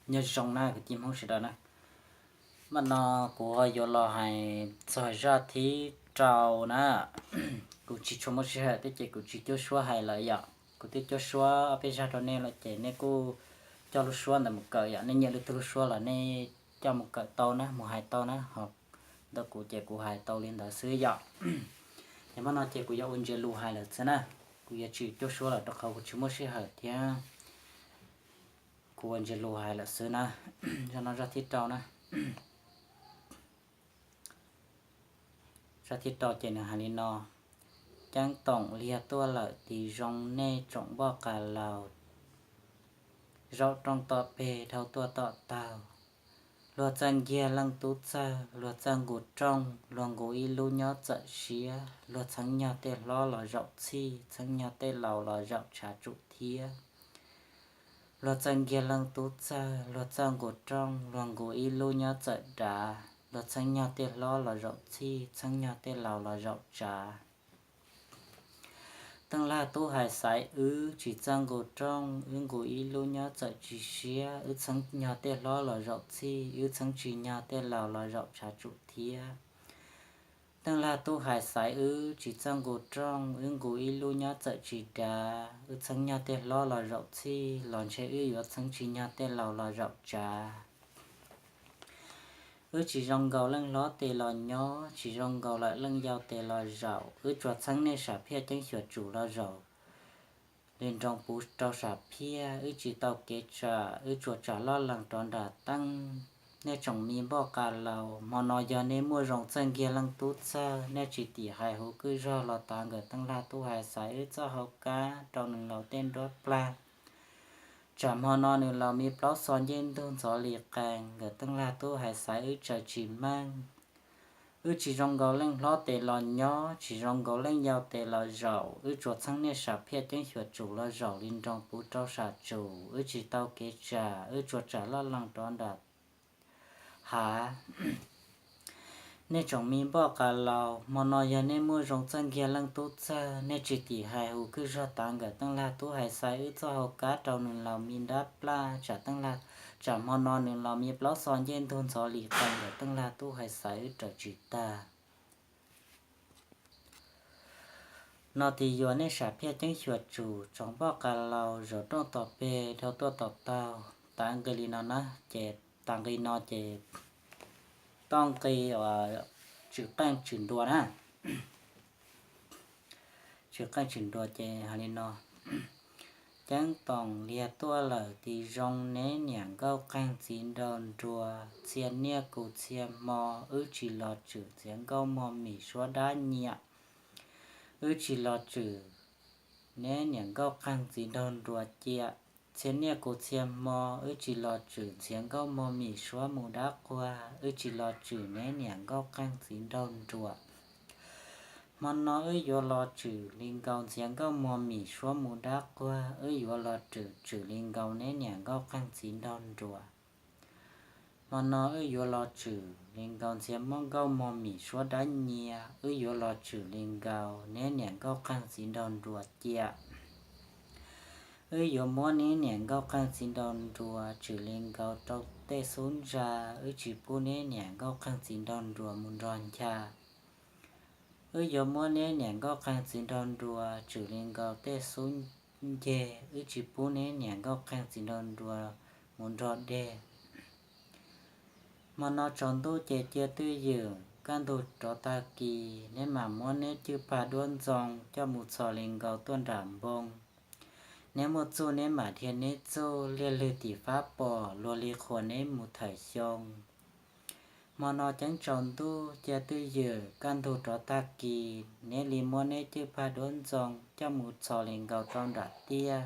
Nyob zoo na kwv tij Hmoob sawv daws na, mas no kuv ho yuav los hais txog zaj thib rau na. Kuv tsis tshua muaj sij hawm thiab ces kuv tsis cuab suab hais lawm yom. Kuv twb cuab suab ob peb zaj rau nej lawm ces nej kuj coj lub suab ntawd mus kawm yom. Nej nyiam lwm tus lub suab los nej coj mus kawm tau na, mus hais tau na, ho ntawm kuv ces kuv hais tau li ntawd xwb yom. Ces mas no ces kuv yuav ua ntsis lus hais lawm xwb na. Kuv yuav tsis cuab suab lawm rau qhov kuv tsis muaj sij hawm thiab. Kuv ua ntsis lus hais lawm xwb na. Zaj no zaj thib rau na. Zaj thib rau ces nws hais li no: Ceeb toom liag tuaj lawm tiv zoo nej tsoom npoj qas laus, zaum rooj tom peg dhau tuaj tom taug. Luag txawj nkiag leej tub txawg, luag txawj nqus rooj, luag nqus ib lub nyob txawm siab, luag txheeb nyog tej hlob los zaum txhij, txheeb nyog tej laus los zaum tshav tsum thiab. Luag txawj nkiag leej tub txawg, luag txawj nqus rooj, luag nqus ib lub nyob txawm dav, luag txheeb nyog tej hlob los zaum txhij, txheeb nyog tej laus los zaum tsav. Teej Laj Tub hais xaiv wb tsis txawj nqus rooj, wb nqus ib lub nyob txawm tsis siab, wb txheeb nyog tej hlob los zaum txhij, wb txheeb tsis nyog tej laus los zaum tshav tsum thiab. Teej Laj Tub hais xaiv wb tsis txawj nqus rooj, wb nqus ib lub nyob txawm tsis dav, wb txheeb nyog tej hlob los zaum txhij, los ntshe wb yuav txheeb tsis nyog tej laus los zaum tsav. Wb tsis zoo nkaus leej hlob tes los nyob, tsis zoo nkaus lawm leej yau tes los zaum, wb tsuas txheeb nej sam phiaj ceeb xyuam tsum los zaum li nroo puv rau sam phiaj, wb tsis tau kev tsam, wb tsuas tsam loj lees rov nram teeb. Nej tsoom me npoj qas laus, hmo no yog nej muaj zoo txawj nkiag leej tub txawg, nej tsis tim hais huv kwj zog los tav nkawm Teej Laj Tub hais xaiv wb txoj hau kab rau nws laus tej nruab plag. Tsam hmo no nws laus me plaub xo ncej ntug ntxhov li qees, nkawm Teej Laj Tub hais xaiv wb tsaws tsis meej. Wb tsis zoo nkaus leej hlob tes los nyob, tsis zoo nkaus leej yau tes los zaum, wb tsuas txheeb nej sam phiaj ceeb xyuam tsum los zaum li nroo puv rau sam tsum, wb tsis tau kev tsam, wb tsuas tsam loj lees rov nram hav. Nej tsoom me npoj qas laus, hmo no yog nej muaj zoo txawj nkiag leej tub txawg, nej tsis tim hais huv kwj zog tav nkawm Teej Laj Tub hais xaiv wb txoj hau kab rau nws laus me nrab plaj, tsam Teej Laj, tsam hmo no nws laus me plaub xo ncej ntug ntxhov li qees, nkawm Teej Laj Tub hais xaiv wb raws tsis tag. No tis yuav nej sam phiaj ceeb xyuam tsum tsoom npoj qas laus, zaum rooj tom peg dhau tuaj tom taug. Tav nqi li no na, ces tav nqi no ces toj nqi tswm qeej tswm nruas na. Tswm qeej tswm nruas ces hais li no: Ceeb toom liag tuaj lawm tiv zoo, neb niam nkauj qeeg txiv nraug nruas, txhia niaj kus txhia hmo wb tsis los tswm, ntxhiav nkauj muag mim suab dab nyiam wb tsis los tswm, neb niam nkauj qeeg txiv nraug nruas cia. Txhia niaj kus txhia hmo wb tsis los tswm, ntxhiav nkauj muag mim suab mus dab quag wb tsis los tswm, neb niam nkauj qeeg txiv nraug nruas. Hmo no wb yuav los tswm li nkaus, ntxhiav nkauj muag mim suab mus dab quag wb yuav los tswm, tswm li nkaus neb niam nkauj qeeg txiv nraug nruas. Hmo no wb yuav los tswm li nkaus, ntxhiav muab nkauj muag mim suab dab nyiam wb yuav los tswm li nkaus, neb niam nkauj qeeg txiv nraug nruas cia. Wb yuav muab neb niam nkauj qeeg txiv nraug nruas tswm li nkaus rau tej xub ntsa, wb tsis pub neb niam nkauj qeeg txiv nraug nruas mus nrog ncha. Wb yuav muab neb niam nkauj qeeg txiv nraug nruas tswm li nkaus tej xub nceg, wb tsis pub neb niam nkauj qeeg txiv nraug nruas mus nrog deg. Hmo no tsaus ntuj ces cia twj ywm, kaj ntug rov tag kis neb mam muab neb cwj pag duab ntxoo coj mus txhos li nkaus tuaj nram npoo. Neb muaj txuj neb mam dhia neb txuj, liaj lwg tim fab pom, luag li qhuas neb mus thawm xyoo. Hmo no ceeb tsaus ntuj cia twj ywm, kaj ntug rov tag kis neb li muab neb cwj pag duab ntxoo coj mus txhos li nkaus rau nram tiaj.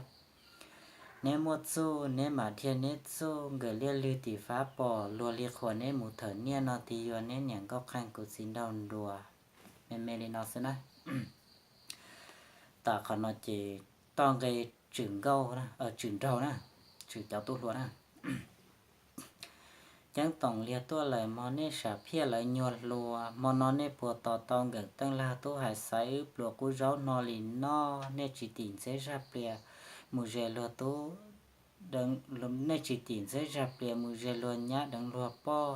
Neb muaj txuj neb mam dhia neb txuj, nkawm liaj lwg tim fab pom, luag li qhuas neb mus thawm niaj. No tis yuav neb niam nkauj qeeg kuv txiv nraug nruas. Me me li no xwb na. Tam qhov no ces toj nqe tswm nkauj, tswm nraug na, tswm cov tub hluas na. Ceeb toom liag tuaj lawm, hmo nej sam phiaj lawv nyuag hluas, hmo no nej puas tos tau nkawm Teej Lag Tub hais xaiv wb pluas qub zaub hno li noj, nej tsis tim ntxeb zaj plias mus ze luag tub nej tsis tim ntxheb zaj plias mus ze luag nyab deev luag poj.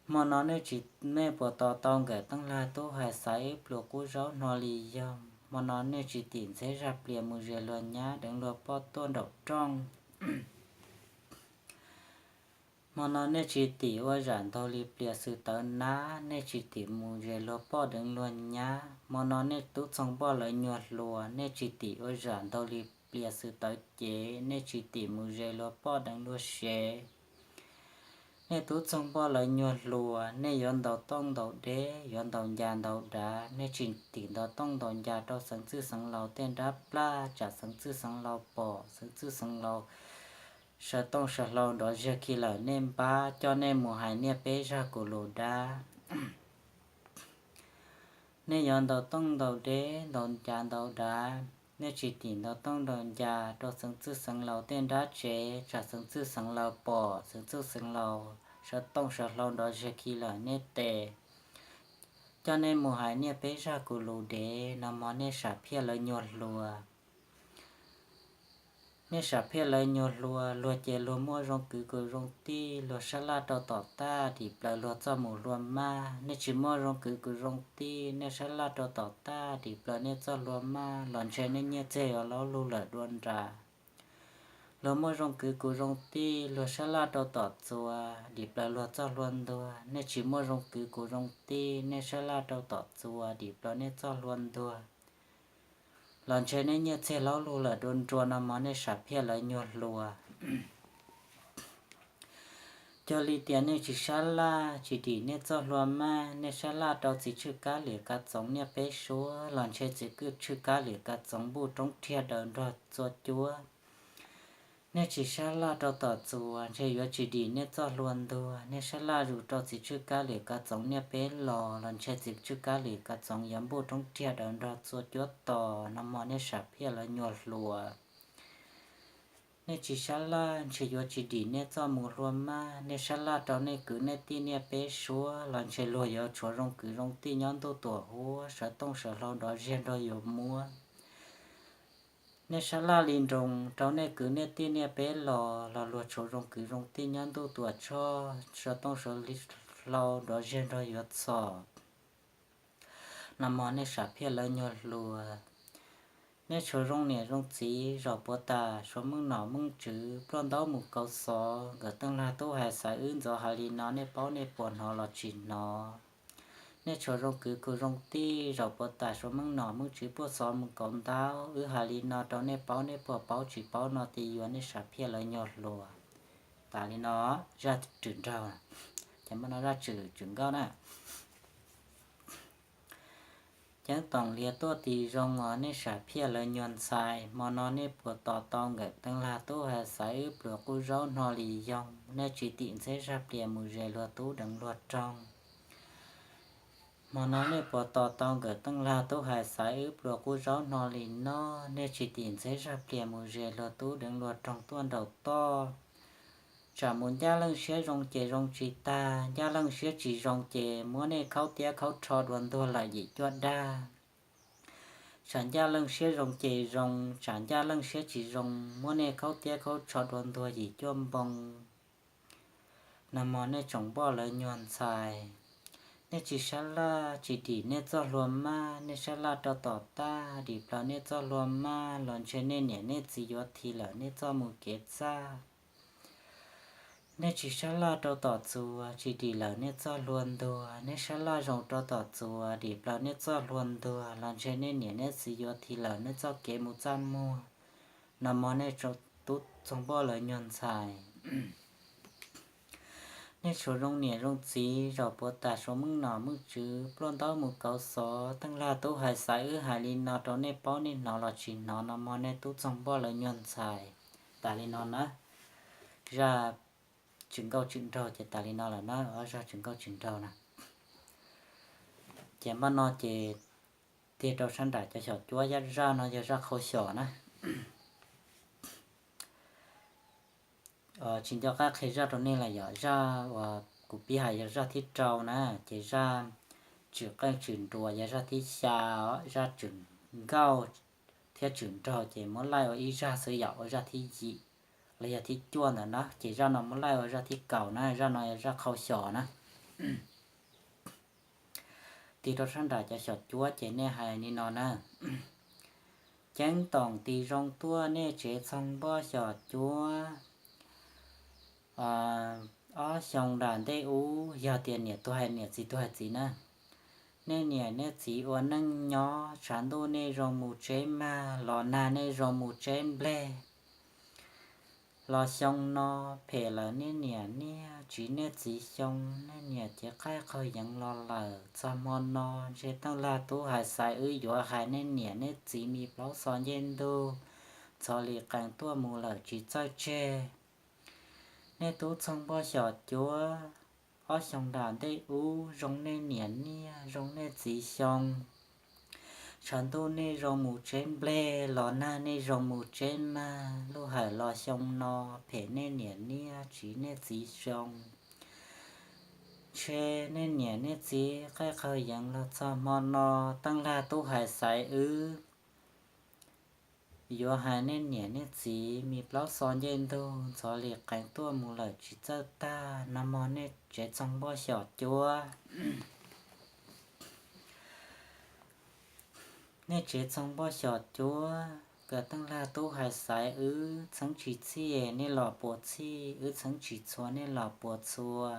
Hmo no nej tsis, nej puas tos tau nkawm teej lag tub hais xaiv wb pluas qub zaub hno li yoog. Hmo no nej tsis tim ntxheb zaj plias mus ze luag nyab deev luag poj tuaj nraum rooj. Hmo no nej tsis tim ua zam ntaug li plias xwm tawv nab, nej tsis tim mus ze luag poj deev luag nyab. Hmo no nej tub txoog npoj lawv nyuag hluas, nej tsis tim ua zam ntaug li plias xwm tawv cev, nej tsis tim mus ze luag poj deev luag sev. Nej tub txoog npoj lawv nyuag hluas, nej yuav ntaus tooj ntaus deb, yuav ntaus ncas ntaus dav, nej tsis tim ntaus tooj ntaus ncas rau xeev txwj xeev laus tej nrab plaj, tsam xeev txwj xeev laus pom, xeev txwj xeev laus sawv tooj sawv hlau nrov ziag khi lawm nej npab, coj nej mus hais niaj peb zaj kuv lus dab. Nej yuav ntaus tooj ntaus deb, ntaus ncas ntaus dav, nej tsis tim ntaus tooj ntaus ncas rau xeev txwj xeev laus tej nrab tsev, tsam xeev txwj xeev laus pom, xeev txwj xeev laus sawv tooj sawv hlau nrov ziag khi lawm nej tes, coj nej mus hais niaj peb zaj kuv lus dev no mog, nej sam phiaj lawv nyuag hluas. Nej sam phiaj lawv nyuag hluas, luag ces luag muaj zoo kwv kuv zoo tij, luag sab laj rau tom tag dim plaws luag txoj mus hlua maj. Nej tsis muaj zoo kwv kuv zoo tij, nej sab laj rau tom tag dim plaws nej txoj hlua maj, los ntshe nej nyiaj txiag yuav laub lug lawm dua nras. Luag muaj zoo kwv kuv zoo tij, luag sab laj rau tom txuas dim plaws luag txoj hlua ntuag. Nej tsis muaj zoo kwv kuv zoo tij, nej sab laj rau tom txuas dim plaws nej txoj hlua ntuag, los ntshe nej nyiaj txiag laub lug lawm dua nrua no mog, nej sam phiaj lawv nyuag hluas. Cuag li tias nej tsis sab laj tsis dim nej txoj hlua maj, nej sab laj rau txiv tswj kab liam kav txoov niaj peb suab, los ntshe txiv tswj kab liam kav txoov npuj roob rhiaj daws nrog txua cuab. Nej tsis sab laj rau tom txuas ntshe yuav tsis dim nej txoj hlua ntuag, nej sab laj zus rau txiv tswj kab liam kav txoov niaj peb los, los ntshe txiv tswj kab liam kav txoov yuav npuj roob rhiaj daws nrog txua cuab tos no mog, nej sam phiaj lawv nyuag hluas. Nej tsis sab laj ntshe yuav tsis dim nej txoj mus hlua maj, nej sab laj rau nej kwv nej tij niaj peb suab, los ntshe luag yuav tshuav zoo kwv zoo tij nyob ntuj tuam huab, sawv tooj sawv hlau nrov ziag nrog yuav muab. Nej sab laj li nroos rau nej kwv nej tij niaj peb los, los luag tshuav zoo kwv zoo tij nyob ntuj tuam tshoj, sawv tooj sawv hlau nrov ziag nrog yuav txhom. No mog, nej sam phiaj lawv nyuag hluas. Nej tshuav zoo niam zoo txiv zaum puas tas, suav meej nom meej tswv pluaj ntaub mus kauv xov, nkawm teej lag tub hais xaiv wb ntxov hais li no nej paub nej puas hnov los tsis hnov. Nej tshuav zoo kwv kuv zoo tij zaum puas tas, suav meej nom meej tswv pluaj xov mus kauv ntaub, wb hais li no rau nej paub nej puas paub tsis paub no, tis yuav nej sam phiaj lawv nyuag hluas. Tas li no zaj tswm nraug, ces muab no zaj tswm tswm nkauj na. Ceeb toom lias tuaj tis zoo os, nej sam phiaj lawv nyuag ntxhais. Hmo no nej puas tos tau nkawm teej lag tub hais xaiv wb pluas qub zaub hno li yoog, nej tsis tim ntxheb zaj plias mus ze luag tub deev luag roog. Hmo no nej puas tos tau nkawm teej lag tub hais xaiv wb pluas qub zaub hno li noj, nej tsis tim ntxheb zaj plias mus ze luag tub deev luag roog tuaj nraum toj. Tsam mus ncaj leej siab zoo ces zoo tsis tag, ncaj leej siab tsis zoo ces muab nej khaub tiab khaub rho dua ntuag lawm yim cuaj dag. Tsam ncaj leej siab zoo ces zoo, tsam ncaj leej siab tsis zoo muab nej khaub tiab khaub rho dua ntuag yim cuaj npoo. No mog, nej tsoom npoj lawv nyuag ntxhais. Nej tsis sab laj tsis dim nej txoj hlua maj, nej sab laj rau tom tag dim plaws nej txoj hlua maj los ntshe nej niam nej txiv yuav thi lawm nej txoj mus kev txaj. Nej tsis sab laj rau tom txuas tsis dim lawm nej txoj hlua ntuag, nej sab laj zoo rau tom txuas dim plaws nej txoj hlua ntuag los ntshe nej niam nej txiv yuav thi lawm nej txoj kev mus txaj muag. No mog, nej tub txoog npoj lawv nyuag ntxhais. Nej tshuav zoo niam zoo txiv zaum puas tas, suav meej nom meej tswv pluaj ntaub mus kauv xov, teej lag tub hais xaiv wb hais li no rau nej paub nej hnov los tsis hnov. No mog, nej tub txoog npoj lawv nyuag ntxhais. Tas li no na. Zaj tswm nkauj tswm nraug ces tas li no lawm na, ob zaj tswm nkauj tswm nraug na. Ces npaj no ces tig rau sab nram cov xyom cuab, zaj no yog zaj qhau xyom na. Tsis nco qab qhia zaj rau nej lawm, yog zaj uas kuv pib hais yog zaj thib rau na, ces zaj tswm qeej tswm nruas yog zaj thib xya, zaj tswm nkauj thiab tswm nraug ces muab laij ua ib zaj xwb yom, ua zaj thib yim. los yog thib cuaj ntawm no, ces zaj no muab laij ua zaj thib kaum na, zaj no yog zaj qhau xyom na. Tig rau sab nram cov xyom cuab ces nej hais li no na: Ceeb toom tig zoo tuaj nej tsev txoog npoj xyom cuab. Ob xyoo nram ntej ub, yog tias niam tug hais niam txiv tug hais txiv na, nej niam nej txiv ua neej nyob, tshav ntuj nej zoo mus tseb mag, los nag nej zoo mus tseb nplej. Los xyoo no phem lawm nej niam niaj tsiv nej txiv xyoo, nej niam cev qaij qaug yeev los lawm. Txog hmo no ntshe Teej Lag Tub Hais Xaiv wb yuav hais nej niam nej txiv me plaub xo ncej ntug, ntxhov li qees tuaj mus lawm tsis txawj tseg. Nej tub txoog npoj xyom cuab, ob xyoo nram ntej ub zoo nej niam niaj zoo nej txiv xyoo, tshav ntuj nej zoo mus tseb nplej, los nag nej zoo mus tseb mag. Lub hawm los xyoo no phem nej niam niaj tsiv nej txiv xyoo, ntshe nej niam nej txiv qaij qaug yeev los txog hmo no. Teej Lag Tub Hais Xaiv wb yuav hais nej niam nej txiv me plaub xo ncej ntug, ntxhov li qees tuaj mus lawm tsis txawj tag. Nag hmo nej tsev txoog npoj xyom cuab, nej tsev txoog npoj xyom cuab, kawm Teej Lag Tub Hais Xaiv wb txheeb tsis txhij nej los puas txhij, wb txheeb tsis txhua nej los puas txhua.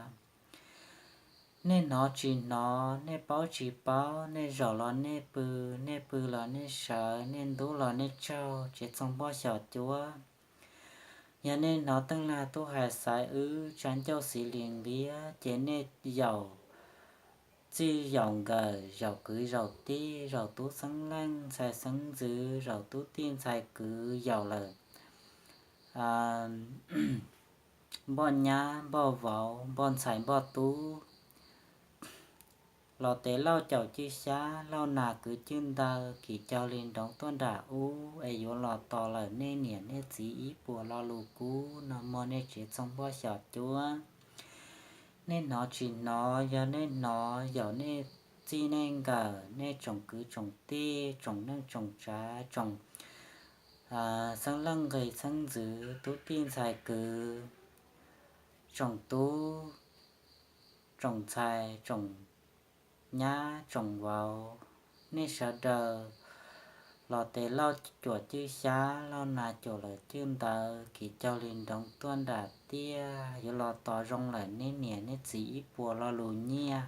Nej hnov tsis hnov, nej paub tsis paub, nej zaum los nej pw, nej pw los nej sawv, nej ntub los nej tsaug, tsev txoog npoj xyom cuab. Yog nej hnov Teej Lag Tub Hais Xaiv wb tsa ncauj xiv lis nqiab ces nej yaum txij yaum nkawm, zaum kwv zaum tij, zaum tub xeeb leej ntxhais xeeb ntxwv, zaum tub tij ntxhais kwv, yaum lawm npoj nyab npoj vauv, npoj ntxhais npoj tub, los tes lauj caum cwj xyab, lauj nas kwv cwj ntawv, kis caug li nroov tuaj nram ub es yuav los tos lawm nej niam nej txiv ib puas lo lus kub. Nag hmo nej tsev txoog npoj xyom cuab, nej hnov tsis hnov, yog nej hnov yaum nej txij nej nkawm, nej tsoom kwv tsoom tij, tsoom neej tsoom tsav, tsoom xeeb leej nqis xeeb ntxwv, tub tij ntxhais kwv, tsoom tub, tsoom ntxhais, tsoom nyab tsoom vauv, nej sawv daws los tes lauj cuam cwj xyab, lauj nas cuam lawm cwj ntawv, kis caug li nroov tuaj nram tiaj, yuav los tos zoo lawm nej niam nej txiv ib puas lo lus nyiaj.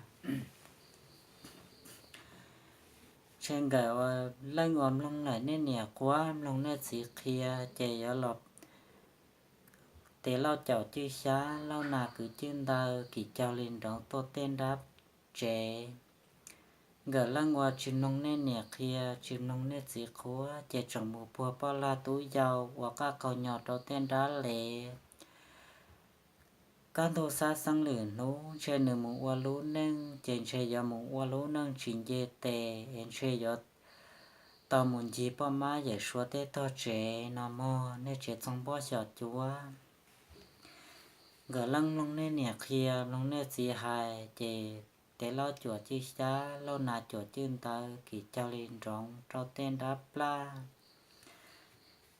Ntshe nkawm ua leej ua mloog lawm nej niam quab mloog nej txiv qhia, ces yuav los tes lauj caum cwj xyab, lauj nas kwv cwj ntawv, kis caug li nroov tuaj tej nrab tsev. Nkawm leej ua tsis mloog nej niam qhia, tsis mloog nej txiv qhuab, ces tseem mus puag poj lag tub yau ua qaj qaug nyo rau tej nrab lev. Kaj ntug xab xeeb lwm hnub ntshe nws mus ua lub neej, ces ntshe yuav mus ua lub neej tsis nce tes, es ntshe yuav tau mus ncig poj mab yawm suav tej tog tsev. Nag hmo nej tsev txoog npoj xyom cuab, nkawm leej mloog nej niam qhia, mloog nej txiv hais, ces tes lauj cuam cwj xyab, lauj nas cuam cwj ntawv, kis caug li nroov rau tej nrab plab.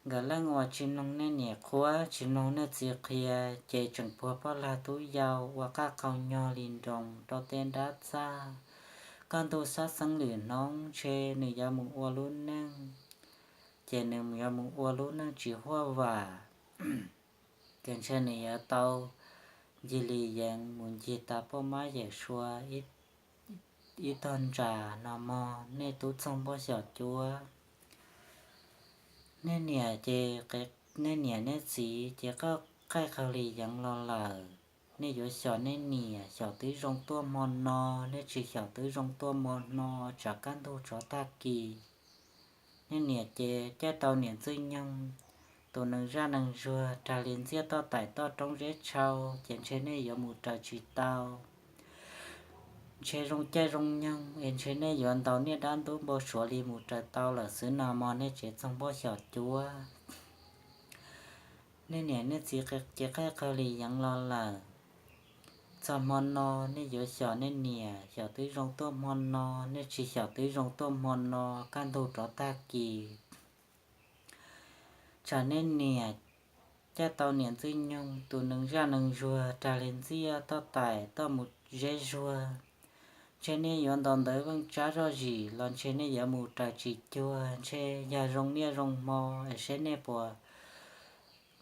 Nkawm leej uas tsis mloog nej niam qhuab, tsis mloog nej txiv qhia, ces tseem puag poj lag tub yau ua qaj qaug nyo li nroos rau tej nrab txaj. Kaj ntug xab xeeb lwm hnub ntshe nws yuav mus ua lub neej, ces nws yuav mus ua lub neej tsis huaj vam, ces ntshe nws yuav tau ncig li yeev mus ncig tas poj mab yawm sua ib tog ntsa. Nag hmo nej tub txoog npoj xyom cuab, nej niam ces, nej niam nej txiv ces qaij qaug li yeev los lawm. Nej yuav xyom nej niam, xyom twb zoo tuaj hmo no, nej tsis xyom twb zoo tuaj hmo no, tsam kaj ntug tsov tag kis. Nej niam ces caij tau niam Ntxwj Nyoog tus neeg zaj neeg zuag rag li ntxiaj toj tais toj roob zeb tshau, ces ntshe nej yuav mus raws tsis tau. Ntshe zoo caij zoo nyoog es ntshe nej yuav ntaus niaj dab ntub npau suav li mus raws tau lawm xwb. Nag hmo nej tsev txoog npoj xyom cuab, nej niam nej txiv ces qaij qaug li yeev los lawm. Txog hmo no nej yuav xyom nej niam, xyom twb zoo tuaj hmo no, nej tsis xyom twb zoo tuaj hmo no, kaj ntug rov tag kis. Tsam nej niam caij tau niam ntxwg nyoog tus neeg zaj neeg zuag raws li ntxiaj toj tais toj mus zeb zuag. Ntshe nej yuav ntaus ntawv veej tsab zoj zis los ntshe nej yuav mus raws tsis cuag, ntshe yog zoo niaj zoo hmo es seb nej puas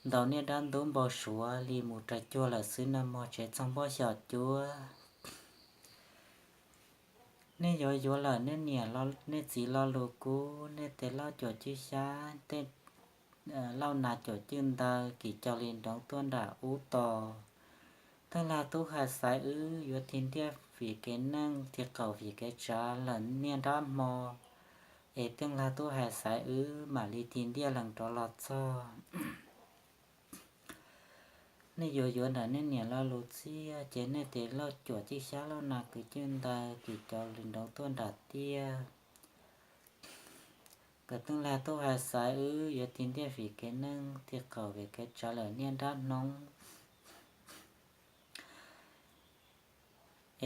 ntaus niaj dab ntub npau suav li mus raws cuag lawm xwb no mog tsev txog npoj xyom cuab. Nej yuav yuav lawm nej niam nej txiv lo lus kub, nej tes lauj cuam cwj xyab, tej lauj nas cuam cwj ntawv kis cog li nroov tuaj nram ub tos. Teej lag tub hais xaiv wb yuav tig ntiaj vim kev neej, tig qaum vim kev tsav lawm niaj dab hmo, es teej lag tub hais xaiv wb mam li tig ntiaj lees rov los txog. Nej yuav yuav ntawm nej niam lo lus txiaj, ces nej tes lauj cuam cwj xyab lauj nas kwv cwj ntawv kis cog li nroov tuaj nram tiaj. Kom teej lag tub hais xaiv wb yuav tig ntiaj vim kev neej, tig qaum vim kev tsav lawm niaj dab hnub,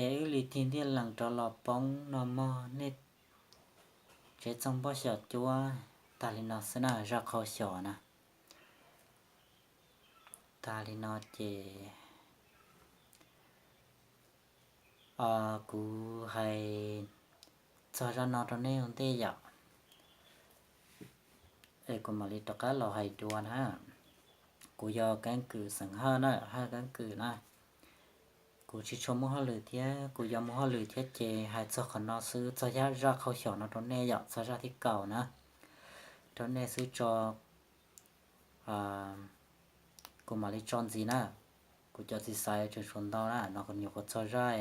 es wb li tig ntiaj lees rov los poob no mog nej tsev txog npoj xyom cuab. Tag li no xwb na, zaj qhau xyom na. Tag li no ces kuv hais txog zaj no rau nej ua ntej yom. Es kuv mam li rov qab los hais dua na. Kuv yog Keeb Kwm xeem Hawj na, Hawj Keeb Kwm na. Kuv tsis tshua muaj hauj lwm thiab, kuv yog muaj hauj lwm thiab ces hais txog qhov no xwb, txog zaj qhau xyom no rau nej yom, txog zaj thib kaum na, rau nej xwb tso. Kuv mam li tso ntxiv na. Kuv cov txiv xaiv tseem tshuav ntau na, no kuv nyuam qhuav txog zaj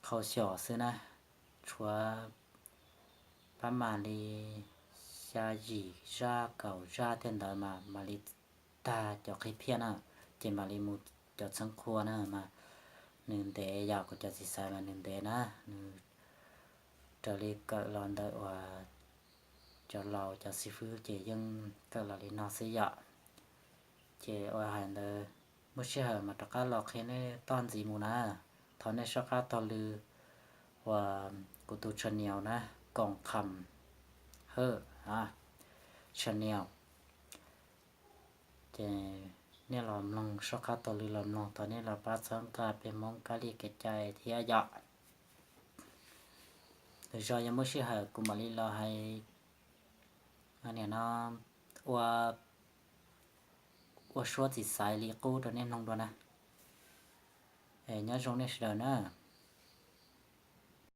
qhau xyom xwb na, tshuav pab mam li xya yim zaj kaum zaj tej ntawd mas mam li tag cov qhib phiaj na, ces mam li mus cov txheeb qhua na mas nws ntev yom, kuv cov txiv xaiv mas nws ntev na, nws raws li kawm los ntawm uas cov laus cov xib fwb ces yeej kawm los li no xwb yom. Ces ua hais ntawd muaj sij hawm mas rov qab los qhia nej toj ntxiv mus na. Thov nej soj qab taug lw uas kuv tus channel na, Koom Kham Hawj channel. Ces nej los mloog, soj qab taug lw los mloog, thov nej los pab txhawb nqa peb Hmoob kab li kev cai thiab yom. Lwm zaus yog muaj sij hawm kuv mam li los hais, nim no ua, ua suab txiv xaiv li qub rau nej mloog dua na. Nyob zoo nej sawv daws na.